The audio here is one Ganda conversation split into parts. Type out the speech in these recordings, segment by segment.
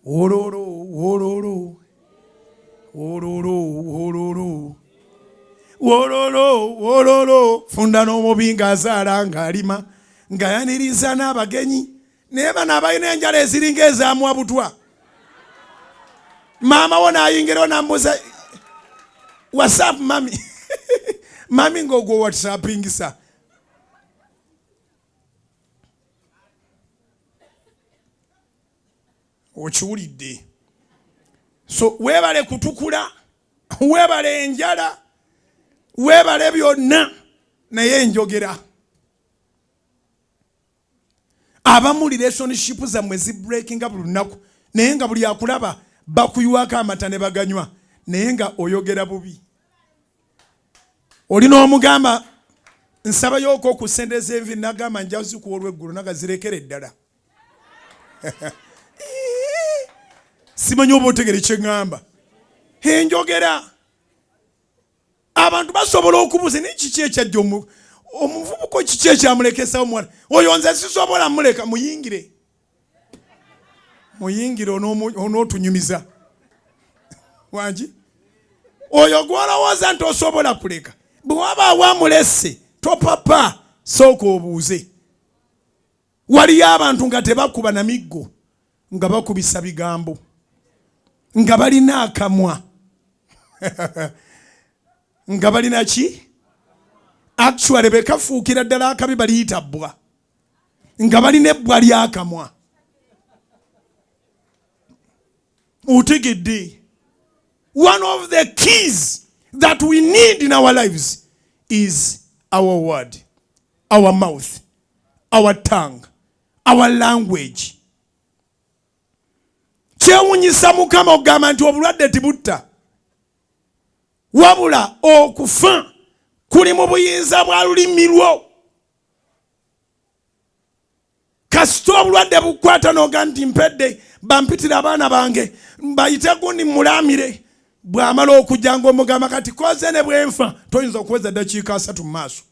Wololo wololo wololo wololo wololo wololo, funda n'omubi ng'azaala ng'alima ng'ayaniriza n'abagenyi, naye bano abalina enjala eziringa ezamuwa butwa. Maama wo n'ayingirawo n'amubuuza, "Whatsapp mummy?" Mummy ng'ogwo whatsappingisa. Okiwulidde? So weebale kutukula, weebale enjala, weebale byonna, naye enjogera. Abamu relationship zammwe zibreakinga buli lunaku, naye nga buli akulaba bakuyiwako amata ne baganywa, naye nga oyogera bubi. Olina omugamba, "Nsabayoko ku ssente z'envi." Nagamba, "Nja zikuwa olweggulo." Naga, "Zirekere ddala." Simanyi oba otegere kyeŋŋamba. Enjogera, abantu basobola okubuuza, naye kiki ekyajja omuvubuka? Kiki ekyamulekesawo omuwala oyo? Nze sisobola muleka. Muyingire, muyingire, onootunyumiza wangi. Oyo gwolowooza nti osobola kuleka, bwe wabaawo amulese, topapa, sooka obuuze. Waliyo abantu nga tebakuba na miggo, nga bakubisa bigambo, nga balina akamwa, nga balina ki? Actually, bekafuukira ddala akabi, baliyita bbwa, nga balina ebbwa lyakamwa. Otegedde? One of the keys that we need in our lives is our word, our mouth, our tongue, our language. Kyewunyisa Mukama okugamba nti obulwadde tibutta, wabula okufa kuli mu buyinza bwa lulimi lwo. Kasita obulwadde bukwata noga nti, "Mpedde, bampitire abaana bange, bayite gundi mulamire." Bw'amala okujja nga omugamba, "Kati koze ne bwenfa, toyinza okuweza ddakiika 30 mu maaso."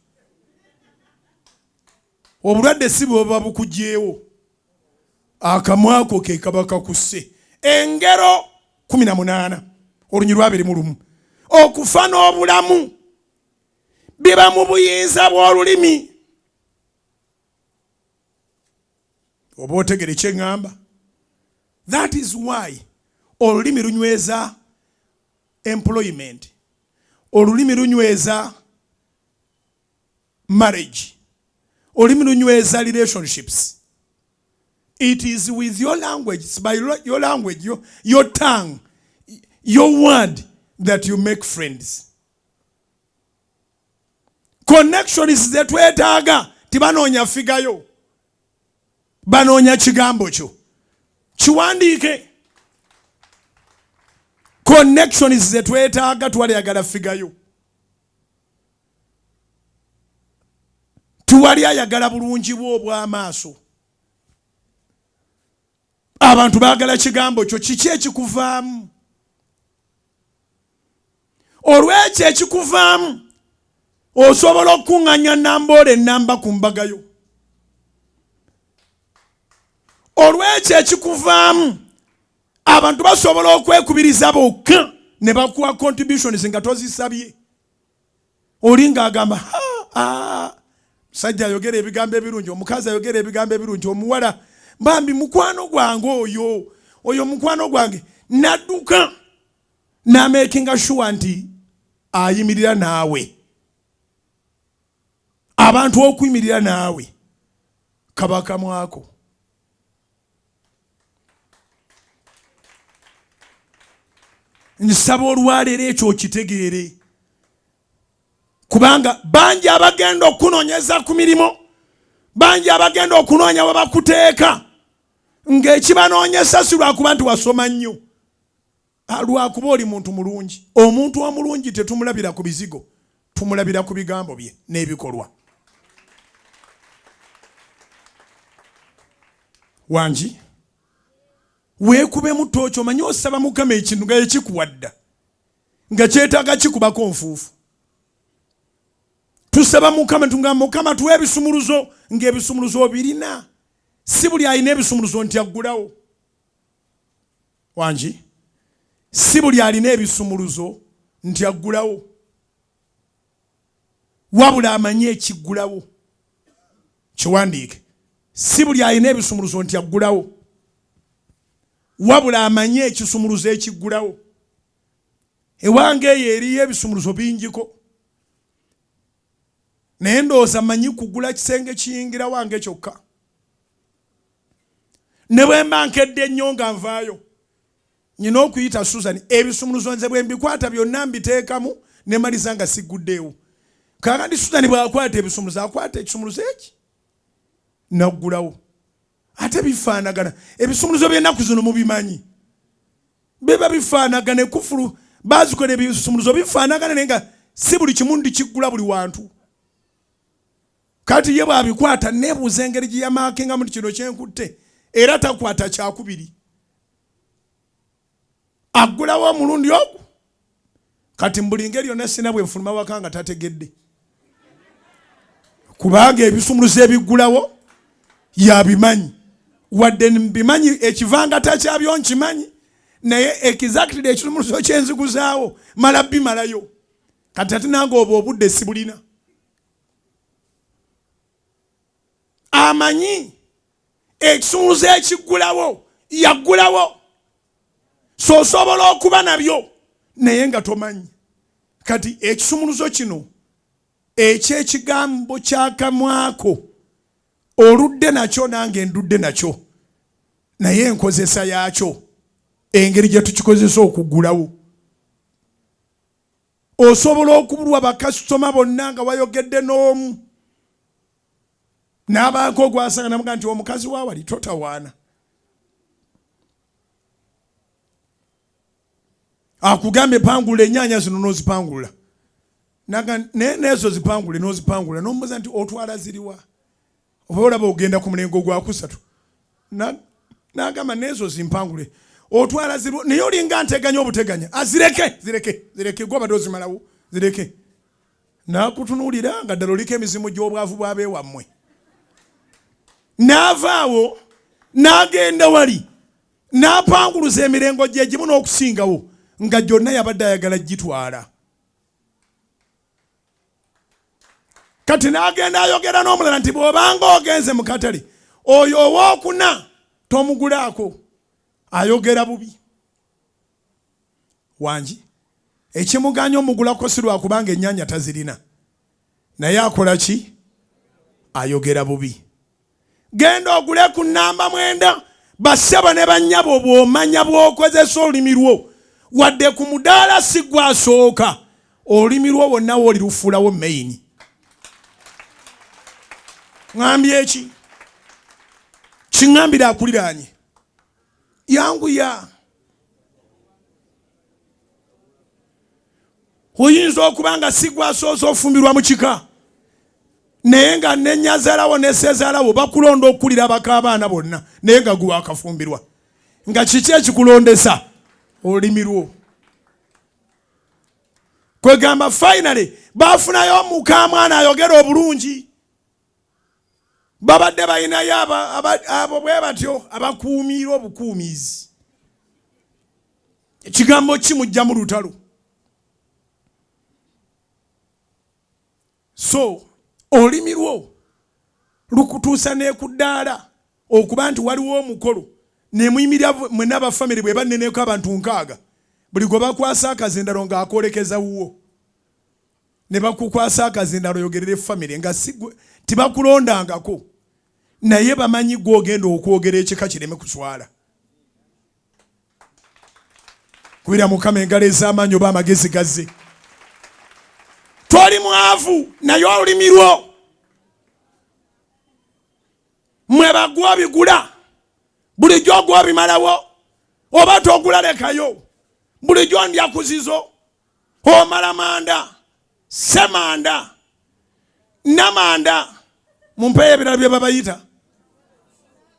Obulwadde si bwe buba bukugyewo, akamwako ke kaba kakusse. Engero 18 olunyi lwa 21: okufa n'obulamu biba mu buyinza bw'olulimi. Oba otegere kyeŋŋamba? That is why olulimi lunyweza employment, olulimi lunyweza marriage, olulimi lunyweza relationships. It is with your language, it's by your language, your tongue, your word that you make friends. Connections zetwetaaga, tibanoonya figure yo, banoonya kigambo kyo. Kiwandiike: connections zetwetaaga, twaliyagala figure yo, tuwali ayagala bulungi bwo obw'amaaso. Abantu baagala kigambo kyo. Kiki ekikuvaamu? Olwekyo ekikuvaamu, osobola okukuŋŋanya namboole enamba ku mbagayo. Olwekyo ekikuvaamu, abantu basobola okwekubiriza bokka ne bakuwa contributions nga tozisabye. Oli ng'agamba, "Musajja ayogera ebigambo ebirungi, omukazi ayogera ebigambo ebirungi, omuwala bambi mukwano gwange oyo, oyo mukwano gwange." Nadduka n'amakinga sure nti ayimirira naawe. Abantu okuyimirira naawe kaba kamwako. Nsaba olwaleero ekyo okitegeere, kubanga bangi abagenda okunoonyeza ku mirimu, bangi abagenda okunoonya we bakuteeka, ng'ekibanoonyesa si lwakuba nti wasoma nnyo, lwakuba oli muntu mulungi. Omuntu omulungi tetumulabira ku bizigo, tumulabira ku bigambo bye n'ebikolwa. Wangi weekubemu tooki, omanyi osaba Mukama ekintu nga yekikuwadda, nga kyetaaga kikubako nfuufu. Tusaba Mukama, tugamba, "Mukama, tuwe ebisumuluzo," ng'ebisumuluzo obirina. Si buli alina ebisumuluzo nti aggulawo. Wangi, si buli alina ebisumuluzo nti aggulawo, wabula amanyi ekiggulawo. Kiwandiike, si buli alina ebisumuluzo nti aggulawo, wabula amanyi ekisumuluzo ekiggulawo. Ewange eyo eriyo ebisumuluzo bingiko, naye ndowooza manyi kugula kisenge kiyingira wange kyokka. Ne bwe mba nkedde ennyo nga nvaayo, nyina okuyita Susan. Ebisumuluzo nze bwe mbikwata byonna mbiteekamu ne maliza nga sigguddeewo. Kakati Susan bw'akwata ebisumuluzo, akwata ekisumuluzo eki naggulawo. Ate bifaanagana. Ebisumuluzo by'ennaku zino mubimanyi, biba bifaanagana. Ekufulu bazikola ebisumuluzo bifaanagana, naye nga si buli kimu ndi kiggula buli wantu. Kati ye bw'abikwata neebuuza engeri gye yamaakingamu nti kino kyenkutte, era takwata kyakubiri, aggulawo omulundi ogwo. Kati mu buli ngeri yonna sina bwe nfuluma waka nga tategedde, kubanga ebisumuluzo ebiggulawo yabimanyi. Wadde mbimanyi ekivangata kyabyo nkimanyi, naye exactly ekisumuluzo kyenziguzaawo mala bimalayo. Kati ate nange obwo obudde sibulina. Amanyi ekisumuluzo ekiggulawo yaggulawo, so osobola okuba nabyo naye nga tomanyi. Kati ekisumuluzo kino eky'ekigambo kyakamwako oludde nakyo, nange ndudde nakyo, naye enkozesa yaakyo, engeri gye tukikozesa okuggulawo. Osobola okubulwa bakasitoma bonna nga wayogedde n'omu n'abaako ogwasanga namuga nti omukazi wa wali totawaana, akugambye pangula ennyaanya zino n'ozipangula, naye neezo zipangule n'ozipangula, n'omubuuza nti otwala ziriwa, oba olaba ogenda ku mulengo gwakusatu, n'agamba neezo zimpangule, otwala ziriwa, naye olinga nteganya obuteganya, azireke zireke zireke, gwe obadde ozimalawo zireke. N'akutunuulira nga ddala oliko emizimu gy'obwavu bw'abeewammwe. N'avaawo n'agenda wali n'apanguluza emirengo gye gimu n'okusingawo, nga gyonna yabadde ayagala gitwala. Kati n'agenda ayogera n'omulala nti bw'obanga ogenze mu katale, oyo owookuna tomugulaako, ayogera bubi. Wangi, ekimuganya omugulako si lwakubanga ennyanya tazirina, naye akola ki? Ayogera bubi. Genda ogule ku namba 9. Bassebo ne bannyabo, bw'omanya bw'okozesa olulimi lwo, wadde ku mudaala si gwasooka, olulimi lwo wonna wooli lufuulawo meyini. Ŋambye eki kiŋambire akuliraanye, yanguya. Oyinza okuba nga si gwasoose ofumbirwa mu kika, naye nga nenyazaalawo ne sezaalawo bakulonda okukulira abak'abaana bonna, naye nga gwe wakafumbirwa. Nga kiki ekikulondesa? Olulimi lwo. Kwegamba finally bafunayo omukamwana ayogera obulungi. Babadde balinayo abo bwe batyo abakuumiira obukuumizi. Ekigambo kimujja mu lutalo. So olulimi lwo lukutuusa n'ekuddaala okuba nti waliwo omukolo nemuyimirira mwenna aba famire, bwe banneneeko abantu 60, buli gwe bakwasa akazindalo ng'akwolekeza wuwo, ne bakukwasa akazindalo oyogerere famire, nga si tibakulondangako, naye bamanyi gwe ogenda okwogera ekika kireme kuswala. Kubira Mukama engalo ez'amaanyi oba amagezi gazze. Toli mwavu, naye olulimi lwo mwe bagwa obigula bulijjo, ogwa obimalawo, oba togula lekayo, bulijjo ndya kuzizo, omala manda, semanda, namanda, mumpeeyo ebirala bye babayita,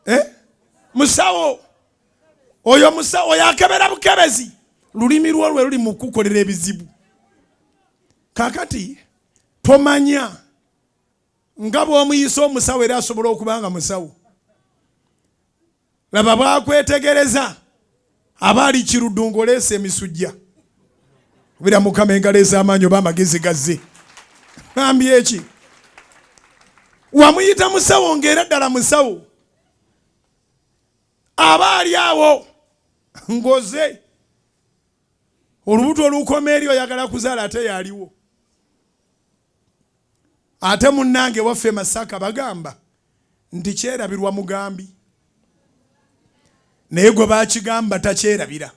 eh? Musawo oyo, musawo oyo akebera bukebezi, lulimi lwo lwe luli mu kukolera ebizibu. Kakati tomanya nga bw'omuyisa omusawo, era asobola okuba nga musawo. Laba bwakwetegereza. Aba ali Kiruddu ng'oleese emisujja. Kubira Mukama engalo ez'amaanyi oba amagezi gazze. Ngambye eki? Wamuyita musawo ng'era ddala musawo. Aba ali awo ng'oze olubuto olukoma eri oyagala kuzaala ate yaliwo. Ate munnange waffe Masaka bagamba nti kyerabirwa mugambi, naye gwe bakigamba takyerabira.